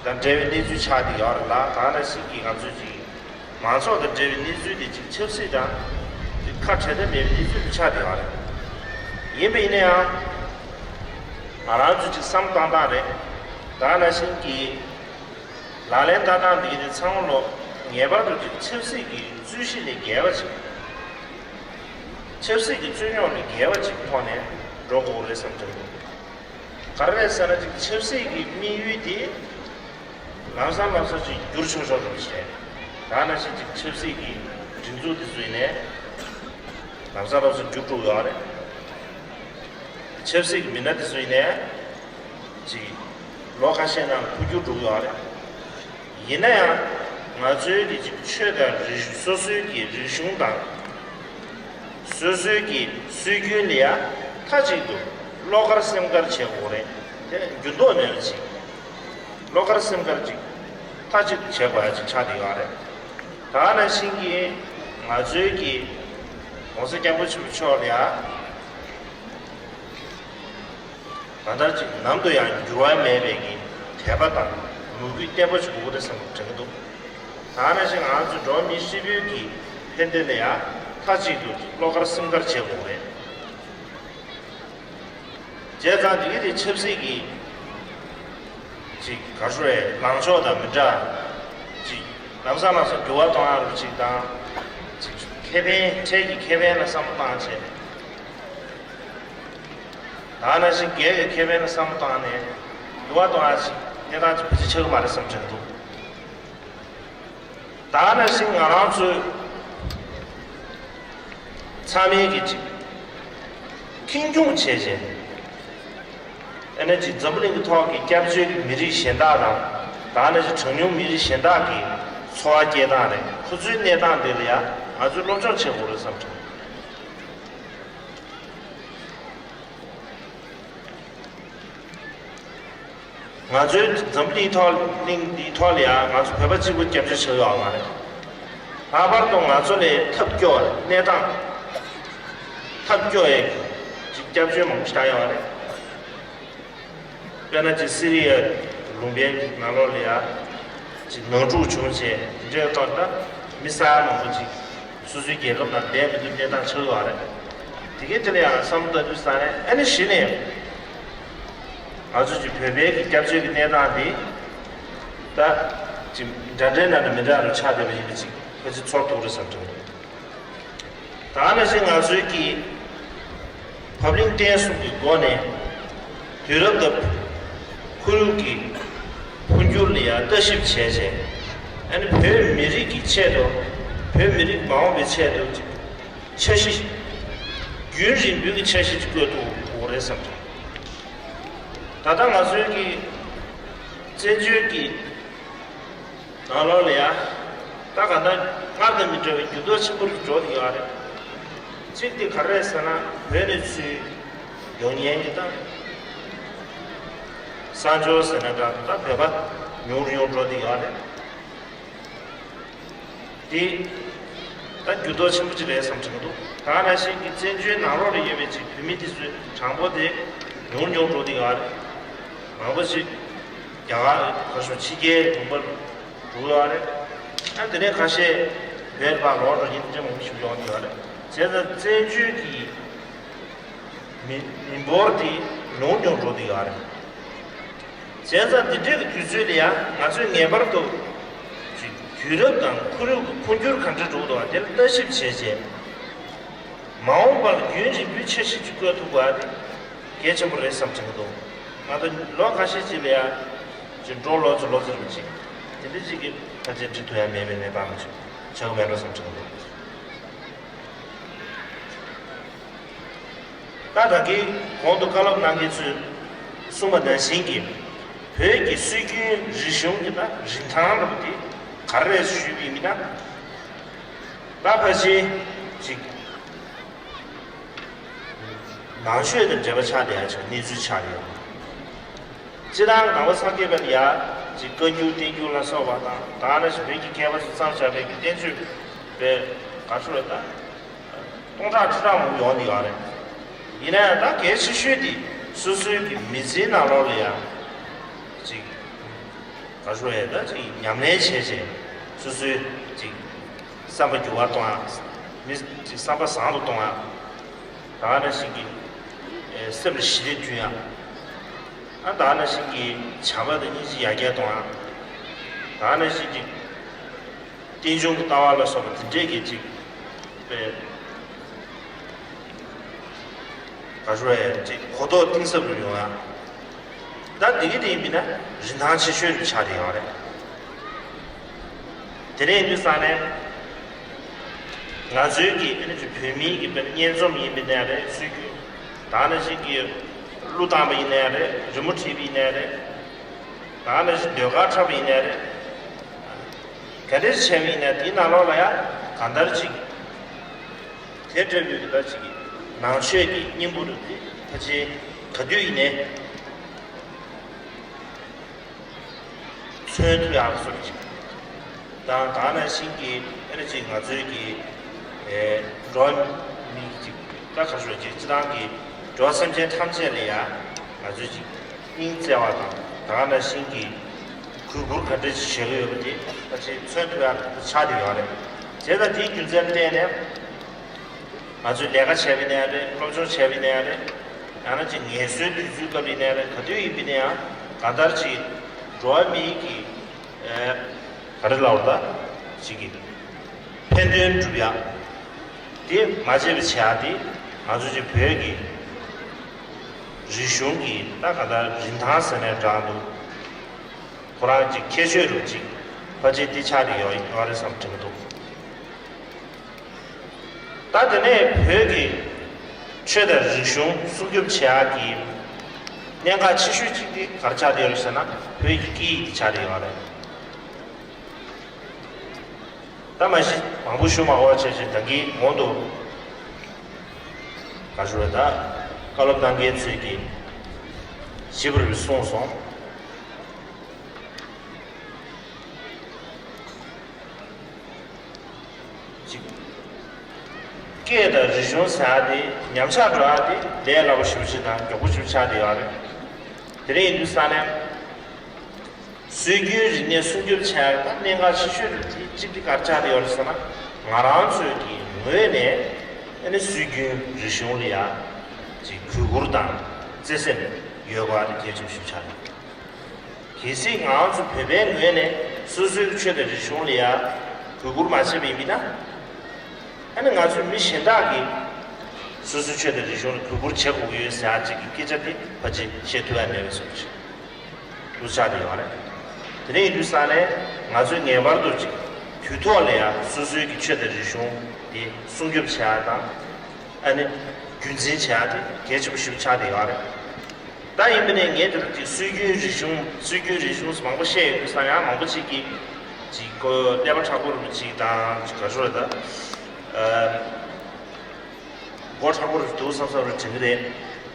དང་འབྲེལ་བའི་གནས་ཚུལ་ཆགས་བསྡད་ཡོད་རེད་ལ། ད་ནང་བཞིན་གྱི་ང་ཚོས་ཅིག་མང་ཚོགས་དང་འབྲེལ་བའི་གནས་ཚུལ་དེ་ཅིག་ཆབ་སྲིད་དང་ཅིག་ཁ་བྲལ་ཐབས་མེད་པའི་གནས་ཚུལ་དེ་ཆགས་བསྡད་ཡོད་རེད། ཡིན་པ་ཡིན་ན་ཡང་ང་རང་ཚོས་ཅིག་བསམ་བཏང་སྟངས་རེད། ད་ནང་བཞིན་གྱི་ལག་ལེན་བསྟར་སྟངས་འདི་གི་ཚང་མ་ལོ་ངེས་པར་དུ་ཅིག་ཆབ་སྲིད་ཀྱི་རྩོད་གཞི་ལས་བརྒལ་བ་ཅིག་ཆབ་སྲིད་ཀྱི་རྩོད་རྙོག་ལས་བརྒལ་བ་ཅིག་ཐོག་ནས་འགྲོ་དགོས་རེད་བསམ་གྱི་འདུག་ག་རེ་རེད་ཟེར་ན་ཅིག་ཆབ་སྲིད་ཀྱི་དམིགས་ཡུལ་དེ་ལམ་སང་ལམ་སང་ཅིག་འགྱུར་ཆོག་ཆོག་འགྲོ་གི་རེད། ད་ནང་བཞིན་ཅིག་ཆབ་སྲིད་ཀྱི་སྒྲིག་འཛུགས་དེ་ཚོ་ཡིན་ནའི་ལམ་སང་ལམ་སང་འགྱུར་འགྲོ་གི་ཡོད་རེད། ཆབ་སྲིད་ཀྱི་མི་སྣ་དེ་ཚོ་ཡིན་ནའི་ཅིག་ལོ་ཁ་ཤས་ནང་འཕོ་འགྱུར་འགྲོ་གི་ཡོད་རེད། ཡིན་ན་ཡང་ང་ཚོའི་གི་ཅིག་ཆོས་དང་རིག་སོ་སོའི་གི་རིག་གཞུང་དང་སོ་སོའི་གི་སྲོལ་རྒྱུན་ལ་ཡ་མཐའ་གཅིག་ཏུ་བློ་དཀར་སེམས་དཀར་བྱེད་དགོས་རེད། དེ་འགྱུར་ལྡོག་མེད་པ་ཅིག་བློ་དཀར་སེམས་དཀར་ཅིག་མཐའ་གཅིག་ཏུ་བྱེད་དགོས་ཡ་ཅིག་ཆགས་བསྡད་ཡོད་རེད། ད་ནང་བཞིན་གྱི་ང་ཚོའི་གི་༸གོང་ས་༸སྐྱབས་མགོན་ཆེན་པོ་མཆོག་ལ་ཡ། ད་ལྟར་གྱི་ནམ་དུ་ཡང་འགྱུར་བ་མེད་པའི་གི་དད་པ་དང་མོས་གུས་བརྟན་པོ་ཞིག་དགོས་ཀྱི་རེད་བསམ་པ་དྲན་གྱི་འདུག་ད་ནང་བཞིན་ང་ཚོ་འགྲོ་བ་མི་ཧྲིལ་པོའི་གི་ཕན་བདེ་ལ་ཡང་མཐའ་གཅིག་ཏུ་བློ་དཀར་སེམས་དཀར་བྱེད་དགོས་རེད། བྱས་ཙང་དེ་གི་དེ་ཆབ་སྲིད་ཀྱི་ཅིག་ག་རེ་ཟེར་ལངས་ཕྱོགས་དང་མི་འདྲ། ཅིག་ལམ་སང་ལམ་སང་འགྱུར་བ་གཏོང་ཡག་རུ་ཅིག་དང་། ཅིག་ཁེ་ཕན་འཕྲལ་གྱི་ཁེ་ཕན་ལ་བསམ་བློ་བཏང་བྱས། ད་ནང་བཞིན་སྒེར་གྱི་ཁེ་ཕན་ལ་བསམ་བློ་བཏང་ནས་འགྱུར་བ་གཏོང་ཡག་ཅིག་གནས་སྟངས་ཅིག་བེད་སྤྱོད་བྱ་གི་མ་རེད་བསམ་དྲན་འདུག་ད་ནང་བཞིན་ང་རང་ཚོས་ཚང་མས་ཀྱི་ཅིག་ཁེངས་སྐྱུང་བྱས་བྱས། ཨ་ནི་ཅིག་འཛམ་བུ་གླིང་གི་ཐོག་གི་སྐྱབས་བཅོལ་གྱི་མི་རིགས་གཞན་དག་དང་། ད་ནང་བཞིན་གྲངས་ཉུང་མི་རིགས་གཞན་དག་གི་འཚོ་བ་སྐྱེལ་སྟངས་རེད། ཁོ་ཚོའི་གནས་སྟངས་དེ་ལ་ཡང་ང་ཚོས་སློབ་སྦྱོང་བྱེད་དགོས་རེད་བསམ་དྲན། ང་ཚོའི་འཛམ་བུ་གླིང་ཐོག་གླིང་འདིའི་ཐོག་ལ་ཡང་ང་ཚོ་བོད་པ་གཅིག་པུ་སྐྱབས་བཅོལ་བྱེད་ཡོད་མ་རེད། ལྷག་པར་དུ་ང་ཚོ་ལས་ཐབས་སྐྱོ་བ་གནས་སྟངས་ཐབས་སྐྱོ་བའི་ཅིག་སྐྱབས་བཅོལ་མང་པོ་ཞིག་ཡོད་རེད། དཔེར་ན་ཅིག་སི་རི་ཡ་ལུང་པའི་ནང་ལོགས་ལ་ཡང་ཅིག་ནང་འཁྲུག་བྱུང་རྗེས་འདི་འདྲའི་ཐོག་ད་མི་ས་ཡ་མང་པོ་ཅིག་སོ་སོའི་རྒྱལ་ཁབ་ནང་བསྡད་མི་ཐུབ་གནས་སྟངས་ཆགས་ཡོད་རེད། དེ་གའི་དེ་ལ་ཡང་བསམ་བློ་ལྟ་དུས་ཙང་ནས་ཨ་ནི་གཞི་ནས་ང་ཚོ་ཅིག་བོད་པའི་གི་སྐྱབས་བཅོལ་གྱི་གནས་སྟངས་འདི་ད་ཅིག་འདྲ་འདྲའི་ནང་ནས་མི་འདྲ་རུ་ཆགས་བསྡད་པ་ཡིན་པ་ཅིག་ཕལ་ཆེར་ཚོར་ཐུབ་རེད་བསམ་གྱི་འདུག་ད་ནང་བཞིན་ང་ཚོའི་གི་བབ་བརླིང་བརྟན་གསུམ་གྱི་སྒོ་ནས་དུས་རབས་དང་ཁོར་ཡུག་གི་འཕོ་འགྱུར་ལ་ཡང་ལྟ་ཞིབ་བྱས་རྗེས། ཨ་ནི་བོད་མི་རིགས་ཀྱི་ཆེད་དུ། བོད་མི་རིགས་མ་འོངས་པའི་ཆེད་དུ་འཆར་གཞི། རྒྱུན་རིང་པོའི་གི་འཆར་གཞི་ཅིག་བཀོད་ཐུབ་དགོས་རེད་བསམ་གྱི། ད་ལྟ་ང་ཚོའི་གི་བཙན་བྱོལ་གྱི་ནང་ལོགས་ལ་ཡ། ད་ག་ད་སྔར་དང་མི་འདྲ་བའི་འགྱུར་ལྡོག་ཆེན་པོ་རུ་འགྲོ་བསྡད་ཡོད་རེད། གཅིག་དེ་ག་རེ་རེད་ཟེར་ན་བོད་ནས་ཚུར་ཡོང་མཁན་གྱི་ད་གསར་འབྱོར་ཟེར་ན་འདྲ་ད་བོད་པ་ཉུང་རུ་ཉུང་རུ་འགྲོ་བསྡད་ཡོད་རེད། དེ་ད་འགྱུར་ལྡོག་ཆེན་པོ་ཅིག་རེད་བསམ་དྲན་གྱི་འདུག་ད་ག་ནང་བཞིན་གྱི་བཙན་བྱོལ་ནང་ལོགས་ལ་ཡོད་པའི་ཅིག་བོད་མི་དེ་ཚོའི་གྲངས་འབོར་དེ་ཉུང་ཉུང་འགྲོ་བསྡད་ཡོད་རེད། མང་པོ་ཅིག་རྒྱ་གར་ཁ་ཤོར་ཕྱི་རྒྱལ་ལུང་པར་འགྲོ་ཡོད་རེད། ཨ་དེ་ནས་ཁ་ཤས་བོད་ལ་ཕར་ལོག་འགྲོ་མཁན་དེ་འདྲ་མང་པོ་ཞིག་ཡོང་ཡོད་རེད། བྱས་ཙང་བཙན་བྱོལ་གྱི་མི་མི་འབོར་དེ་ཉུང་ཉུང་འགྲོ་བསྡད་ཡོད་རེད། བྱས་ཙང་འདི་འདྲའི་གི་དུས་ཚོད་ལ་ཡང་ང་ཚོས་ངེས་པར་དུ་ཅིག་དུས་རབས་དང་ཁོར་ཡུག་གི་འཕོ་འགྱུར་ག་འདྲ་འགྲོ་གི་འདུག་པ་དེ་ལ་ལྟ་ཞིབ་བྱས་རྗེས། མ་འོངས་པར་རྒྱུན་རིང་པོའི་འཆར་གཞི་ཅིག་བཀོད་ཐུབ་པ་དེ་གལ་ཆེན་པོ་རེད་བསམ་དྲན་གྱི་འདུག་ང་ཚོ་ལོ་ཁ་ཤས་ཅིག་ལ་ཡང་ཅིག་འགྲོ་ལོ་ཚོད་ལོ་ཚོད་རུ་ཅིག་དེ་འདྲ་ཅིག་གི་ཕལ་ཆེར་འགྲིག་ཐུབ་ཡ་མེད་པའི་གནས་སྟངས་ཅིག་ཆགས་ཀྱི་མེད་འགྲོ་བསམ་དྲན་གྱི་འདུག་ད་ད་གིན་གོང་དུ་བཀའ་སློབ་གནང་མཁན་ཚོས་གསུངས་པ་ནང་བཞིན་གྱི་བོད་ཀྱི་སྲོལ་རྒྱུན་རིག་གཞུང་གི་ད་རིན་ཐང་ལབ་དེ་ག་རེ་རེད་ཞུས་པ་ཡིན་ན། ད་ཕལ་ཆེར་ཅིག་ནང་ཆོས་དང་འབྲེལ་བ་ཆགས་བསྡད་ཡ་ཅིག་གནས་ཚུལ་ཆགས་ཡོད། སྤྱིར་བཏང་ནང་པ་སངས་རྒྱས་པ་ལ་ཡ་ཅིག་བཀའ་འགྱུར་བསྟན་འགྱུར་ལ་སོགས་པ་དང་ད་ནང་བཞིན་བོད་ཀྱི་མཁས་པ་ཚོས་བརྩམས་བཞག་པའི་གི་བསྟན་བཅོས་པའི་ག་ཚོད་ལ་ད་སྟོང་ཕྲག་ཁྲི་ཕྲག་མང་པོ་ཡོང་བསྡད་ཡོད་རེད། ཡིན་ན་ཡང་ད་གལ་ཆེ་ཤོས་དེ་སོ་སོའི་གི་མི་ཚེའི་ནང་ལོགས་ལ་ཡ་ཅིག་ག་ཚོད་ཡ་ད་ཅིག་ཉམས་ལེན་བྱས་བྱས་སོ་སོའི་ཅིག་བསམ་པ་འགྱུར་བ་གཏོང་ཡ། མི་ཅིག་བསམ་པ་བཟང་དུ་གཏོང་ཡ། ད་ག་ནང་བཞིན་གྱི་ཨེ་སེམས་ལ་ཞི་བདེ་བསྐྲུན་ཡ། ཨ་ད་ག་ནང་བཞིན་གྱི་བྱམས་པ་དང་སྙིང་རྗེ་ཡར་རྒྱས་གཏོང་ཡ། ད་ག་ནང་བཞིན་གྱི་རྟེན་འབྱུང་གི་ལྟ་བ་ལ་སོགས་པ་དེ་འདྲས་ཀྱི་ཅིག་དཔེ་ག་ཚོད་ཡ་ཅིག་གོ་རྟོགས་གཏིང་ཟབ་རུ་ཡོང་ཡ། ད་འདི་གི་དེ་ཡིན་པས་ན་རིན་ཐང་ཆེ་ཤོས་རུ་ཆགས་བསྡད་ཡོད་རེད། དེ་ནས་ཡིན་དུས་ཙང་ནས་ང་ཚོའི་གི་ཨ་ནི་ཅིག་བོད་མིའི་གི་དཔེར་ན་སྙན་རྩོམ་ཡིན་པ་ཡིན་ན་རེད། སྲོལ་རྒྱུན་ད་ནང་བཞིན་གྱི་གླུ་བཏང་པ་ཡིན་ན་རེད། རི་མོ་བྲིས་པ་ཡིན་ན་རེད། ད་ནང་བཞིན་ཟློས་གར་འཁྲབ་པ་ཡིན་ན་རེད། ག་འདྲས་བྱས་པ་ཡིན་ན་དེའི་ནང་ལོགས་ལ་ཡང་གང་ལྟར་ཅིག་དེ་འདྲ་བོའི་གི་ད་ཅིག་གི་ནང་ཆོས་ཀྱི་སྙིང་པོ་རུ་དེ་ཕལ་ཆེར་ག་དུས་ཡིན་ནའི། མཚོན་ཐུབ་ཡག་བཟོ་ཅིག་དང་ད་ནང་བཞིན་གྱི་ཨ་ནི་ཅིག་ང་ཚོའི་གི་ཨེ་འགྲོ་བ་མི་ཅིག་ད་ག་ཚོད་ཅིག་སྤྱིར་བཏང་གི་འགྲོ་བ་སེམས་ཅན་ཐམས་ཅད་ལ་ཡ་ང་ཚོས་ཅིག་སྙིང་བརྩེ་བ་དང་ད་ག་ནང་བཞིན་གྱི་གུས་བཀུར་ག་འདྲ་ཅིག་བྱེད་ཀྱི་ཡོད་པ་དེ་ད་ཅིག་མཚོན་ཐུབ་ཡག་ཆགས་བསྡད་ཡོད་རེད། བྱས་ཙང་དེའི་རྒྱུ་མཚན་བརྟེན་ནས། ང་ཚོས་ལས་ཀ་བྱས་པ་ཡིན་ན་ཡང་རེད། སློབ་སྦྱོང་བྱས་པ་ཡིན་ན་ཡང་རེད། ཡང་ན་ཅིག་ངལ་གསོའི་དུས་ཚོད་སྐབས་ཡིན་ན་ཡང་རེད། ག་དུས་ཡིན་པ་ཡིན་ན་ཡང་གང་ལྟར་ཅིག་འགྲོ་བ་མིའི་གི་ཨེ་ག་རེ་ལབ་དགོས་ད་ཅིག་གི་ཕན་དོན་སྒྲུབ་ཡག་དེ་མ་བརྗེད་པ་བྱེད་ཡག་དེ་ང་ཚོ་ཅིག་བོད་ཀྱི་རིག་གཞུང་གི་ད་གང་ལྟར་རིན་ཐང་ཟེར་ནའི་འདྲ་འདུག་ཁོ་རང་ཅིག་ཁྱད་ཆོས་རུ་ཅིག་ཕལ་ཆེར་འདི་ཆགས་ཀྱི་ཡོད་ཡོད་རེད་བསམ་དྲན་གྱི་འདུག་ད་དེ་ནས་བོད་ཀྱི་ཆོས་དང་རིག་གཞུང་སྲུང་སྐྱོབ་བྱེད་ཡག་གི་གནད་འགག་ཆེ་ཤོས་གཅིག་དེ་ག་རེ་ཆགས་བསྡད་ཡོད་རེད་ཟེར་ན་བོད་ཀྱི་སྐད་ཡིག་དེ་ཆགས་བསྡད་ཡོད་རེད། ད་མ་གཞི་མང་པོ་ཞུ་མ་དགོས་པ་བྱས་ཙང་ད་གིན་གོང་དུ་ག་ཞུ་རེད་ད་བཀའ་སློབ་གནང་མཁན་ཚོས་ཀྱིས་ཞིབ་པར་གསུངས་སོང་། གཅིག་སྐད་དང་རིག་གཞུང་ཟེར་ཡག་དེ་ཉམས་ཆག་འགྲོ་ཡག་དེ་ལས་སླ་པོ་ཞེ་པོ་ཅིག་དང་མགྱོགས་པོ་ཞེ་པོ་ཆགས་བསྡད་ཡོད་རེད། དེ་རིང་ཡིན་དུས་ས་ནས་སྲོལ་རྒྱུན་རིག་གནས་སྲུང་སྐྱོབ་བྱེད་ཡག་ད་གནད་འགག་ཆེ་ཤོས་རེད། དེ་གཅིག་དེ་ག་རེ་ཆགས་བསྡད་ཡོད་རེད་ཟེར་ན་ང་རང་ཚོའི་གི་ངོས་ནས་ཨ་ནི་སྲོལ་རྒྱུན་རིག་གཞུང་ལ་ཡ་ཅིག་གུས་བཀུར་དང་བརྩེ་སེམས་ཡོད་དགོས་ཡག་དེ་གལ་ཆེན་པོ་ཞེ་པོ་ཆགས་རེད། གལ་སྲིད་ང་ཚོ་བོད་པའི་ངོས་ནས་སོ་སོའི་ཆོས་དང་རིག་གཞུང་ལ་ཡང་གུས་བཀུར་མ་བྱས་པ་ཡིན་ན། ཨ་ནི་ང་ཚོའི་མི་གཞན་དག་གིས་སོ་སོའི་ཆོས་དང་རིག་གཞུང་ལ་གུས་བཀུར་བྱེད་དགོས་ཀྱི་ཡོད་ཟེར་ཡག་ཅིག་གི་སྐད་ཆ་དེ་ཕལ་ཆེར་བཤད་ཐུབ་ཡག་མེད་པའི་བཟོ་ཞིག་ཏུ་ཆགས་བསྡད་ཡོད་རེད། དེ་འདྲ་ཡིན་དུས་ཙང་ནས་ང་ཚོས་ངེས་པར་དུ་ཅིག་དུས་ཐོག་ལ་ཡང་སོ་སོའི་གི་ཆོས་དང་རིག་གཞུང་དེ་སྲུང་སྐྱོབ་བྱེད་ཡག་དང་། ཨ་ནི་རྒྱུན་འཛིན་བྱེད་ཡག་དེ་གལ་ཆེན་པོ་ཞིག་ཆགས་བསྡད་ཡོད་རེད། ད་ཡིན་པ་ནས་ངས་དེ་རིང་གི་སྲོལ་རྒྱུན་རིག་གཞུང་སྲོལ་རྒྱུན་རིག་གཞུང་མང་པོ་བཤད་ཡོད་དུས་ཙང་ཡང་མང་པོ་ཅིག་གིས་ཅིག་གོ་ཀླད་པ་མཁྲེགས་པོ་རུ་ཅིག་དང་ག་ཚོད་ད་མགོ་མཁྲེགས་པོ་རུ་འདུག་བསམ་བསམ་རུ་དྲན་གི་རེད།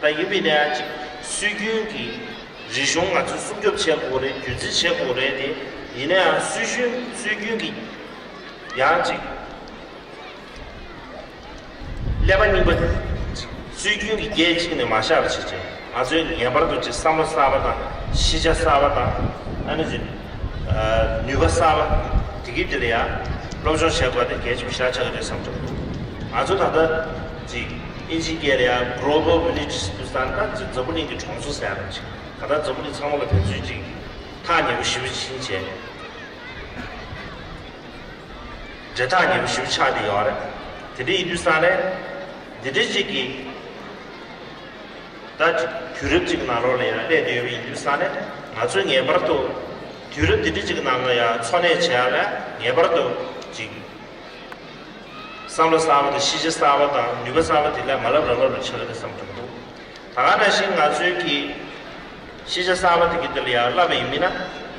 ད་ཡིན་པ་ནས་ཡང་ཅིག་སྲོལ་རྒྱུན་གྱི་རིག་གཞུང་ང་ཚོས་སྲུང་སྐྱོབ་བྱེད་དགོས་རེད། རྒྱུན་འཛིན་བྱེད་དགོས་རེད་དེ། ཡིན་ན་ཡང་སྲོལ་རྒྱུན་སྲོལ་རྒྱུན་གྱི་ཡང་ཅིག་ཀླད་པ་རྙིང་པ་ཅིག་སྲོལ་རྒྱུན་གྱི་རྒྱན་གཅིག་ནས་མ་བཞག་པ་བྱས་ཙང་ང་ཚོས་ངེས་པར་དུ་ཅིག་བསམ་བློ་གསར་པ་དང་ཤེས་བྱ་གསར་པ་དང་ཨ་ནི་ཅིག་ནུས་པ་གསར་པ་དེ་གི་དེ་ལ་ཡང་སློབ་སྦྱོང་བྱེད་དགོས་དེ་གལ་ཆེན་པོ་ཞེ་དྲག་ཆགས་ཀྱི་རེད་བསམ་གྱི་འདུག་ང་ཚོ་ད་ལྟ་ཅིག་ཨིན་ཇིའི་སྐད་ལ་ཡང་Global Village ཟེར་དུས་ཙང་ད་ཅིག་འཛམ་བུ་གླིང་གི་གྲོང་ཚོ་ཟེར་ཡག་རེད། ཅིག་ད་ལྟ་འཛམ་བུ་གླིང་ཚང་མ་ལ་ཕན་ཚུན་ཅིག་ཐག་ཉེ་པོ་ཞེ་པོ་ཕྱིན་བྱས། འབྲེལ་ཐག་ཉེ་པོ་ཞེ་པོ་ཆགས་བསྡད་ཡོད་རེད། དེ་འདྲ་ཡིན་དུས་ཙང་ནས་འདི་འདྲ་ཅིག་གིས་ད་དུས་རབས་ཅིག་ནང་ལོགས་ལ་ཡང་སླེབས་བསྡད་ཡོད་པ་ཡིན་དུས་ཙང་ནས་ང་ཚོས་ངེས་པར་དུ་དུས་རབས་འདི་འདྲ་ཅིག་གི་ནང་ལ་ཡང་འཚོ་གནས་བྱེད་ཡག་ལ་ངེས་པར་དུ་ཅིག་བསམ་བློ་གསར་པ་དང་ཤེས་བྱ་གསར་པ་དང་ནུས་པ་གསར་པ་དེ་ལ་མ་ལབ་རང་ལབ་རུ་ཆགས་ཀྱི་རེད་བསམ་གྱི་འདུག་ད་ག་ནང་བཞིན་ང་ཚོའི་གི་ཤེས་བྱ་གསར་པ་དེ་གི་དེ་ལ་ཡང་བསླབ་པ་ཡིན་མིན་ན་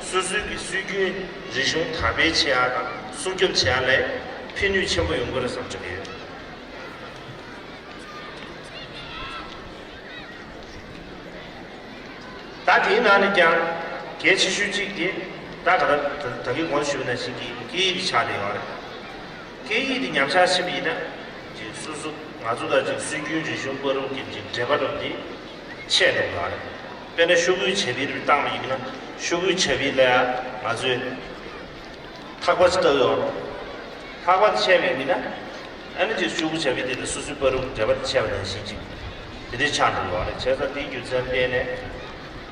སོ་སོའི་གི་སྲོལ་རྒྱུན་རིག་གཞུང་དར་སྤེལ་བྱེད་ཡག་དང་སྲུང་སྐྱོབ་བྱེད་ཡག་ལ་ཕན་ནུས་ཆེན་པོ་ཡོང་གི་རེད་བསམ་གྱི་ཡོད། ད་དེའི་ནང་ནས་ཀྱང་གལ་ཆེ་ཤོས་གཅིག་དེ་ད་ག་ད་ད་གིན་གོང་ཞུས་པ་ནང་བཞིན་གྱི་སྐད་ཡིག་དེ་ཆགས་བསྡད་ཡོད་རེད། སྐད་ཡིག་དེ་ཉམས་ཆག་ཕྱིན་པ་ཡིན་ན་ཅིག་སོ་སོ་ང་ཚོ་དང་ཅིག་སྲོལ་རྒྱུན་རིག་གཞུང་བར་དུ་གྱི་ཅིག་འབྲེལ་བ་འདྲ་པོ་དེ་ཆད་འགྲོ་གི་རེད། དཔེར་ན་ཤོག་གུའི་བྱ་བའི་རིགས་བཏང་བ་ཡིན་ན་ཤོག་གུའི་བྱ་བའི་ལ་ཡང་ང་ཚོས་ཐག་པ་ཅིག་བཏགས་ཡོད་རེད། ཐག་པ་དེ་ཆད་པ་ཡིན་ན་ཨ་ནི་ཅིག་ཤོག་གུ་བྱ་བའི་དེ་དང་སོ་སོའི་བར་དུ་འབྲེལ་བ་དེ་ཆད་པ་ནང་བཞིན་ཅིག་དེ་འདྲའི་ཆགས་འགྲོ་གི་རེད། བྱས་ཙང་དེའི་རྒྱུ་མཚན་བརྟེན་ནས་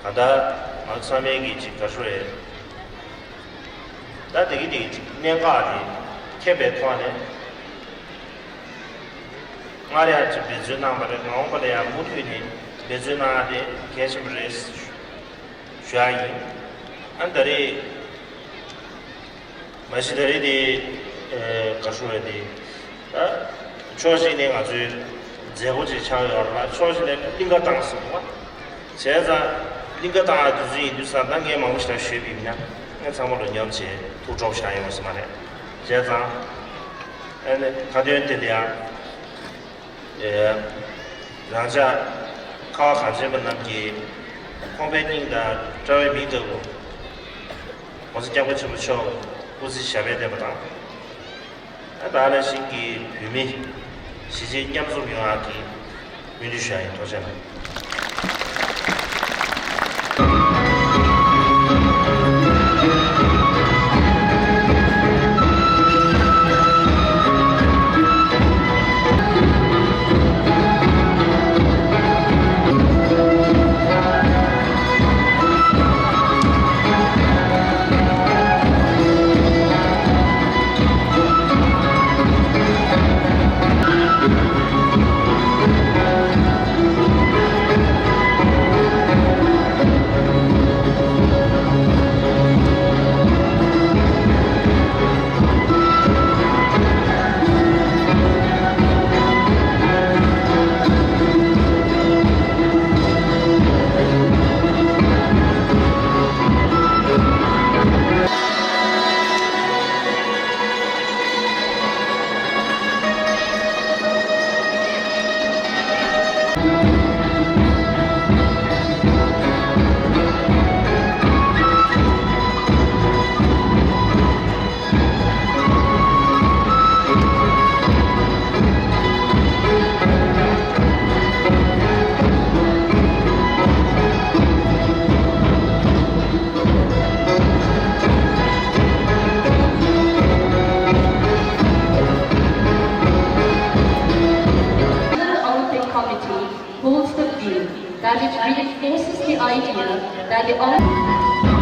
གང་ལྟར་ང་ཚོ་ཚང་མས་ཀྱི་ཅིག་ག་ཤོ་རེད། ད་དེ་གི་དེ་གི་ཅིག་གནད་འགག་དེ་མཁྱེན་པའི་ཐོག་ནས་སྔར་ཡང་ཅིག་འབད་བརྩོན་གནང་བ་རེད། མ་འོངས་པ་ལ་ཡང་མུ་མཐུད་ནས་འབད་བརྩོན་གནང་ཡ་དེ་གལ་ཆེན་པོ་རེད་ཞུ་ཡ་ཡིན། ཨ་ནི་ད་རེས་མ་གཞི་ད་རེས་དེ་ག་ཤོ་རེད་དེ། ད་ཕྱོགས་གཅིག་ནས་ང་ཚོའི་མཛད་སྒོ་ཅིག་ཆགས་ཡོད་རེད་ལ་ཕྱོགས་གཅིག་ནས་གླིང་ག་བཏང་ཟེར་བ། བྱས་ཙང་གླིང་ག་བཏང་ཡ་དུས་ཚོད་ཡིན་དུས་ཙང་ད་ངས་མང་པོ་ཞིག་ལ་ཞུས་པ་ཡིན་ན་ངས་ཚང་མ་ལ་ཉམས་བྱས་ཐུགས་སྤྲོ་བཞག་ཡོང་ཟེར་མ་རེད། བྱས་ཙང་ཨ་ནི་ཁ་འདོན་དེ་ལ་ཡང་རང་ཅག་ཁ་བ་གངས་ཅན་པ་རྣམས་ཀྱི་ཁོང་པའི་སྙིང་དང་དཔྲལ་བའི་མིག་ལྟ་བུ་༸གོང་ས་༸སྐྱབས་མགོན་ཆེན་པོ་མཆོག་སྐུ་ཚེ་ཞབས་པད་བརྟན་པ་དང་། ད་ག་ནང་བཞིན་གྱི་བོད་མི་གཞིས་བྱེས་མཉམ་འཛོམས་ཡོང་ཡག་གི་སྨོན་འདུན་ཞུ་ཡ་ཡིན། ཐུགས་རྗེ་གནང་། Olympic Committee holds the view that it reinforces the idea that the Olympic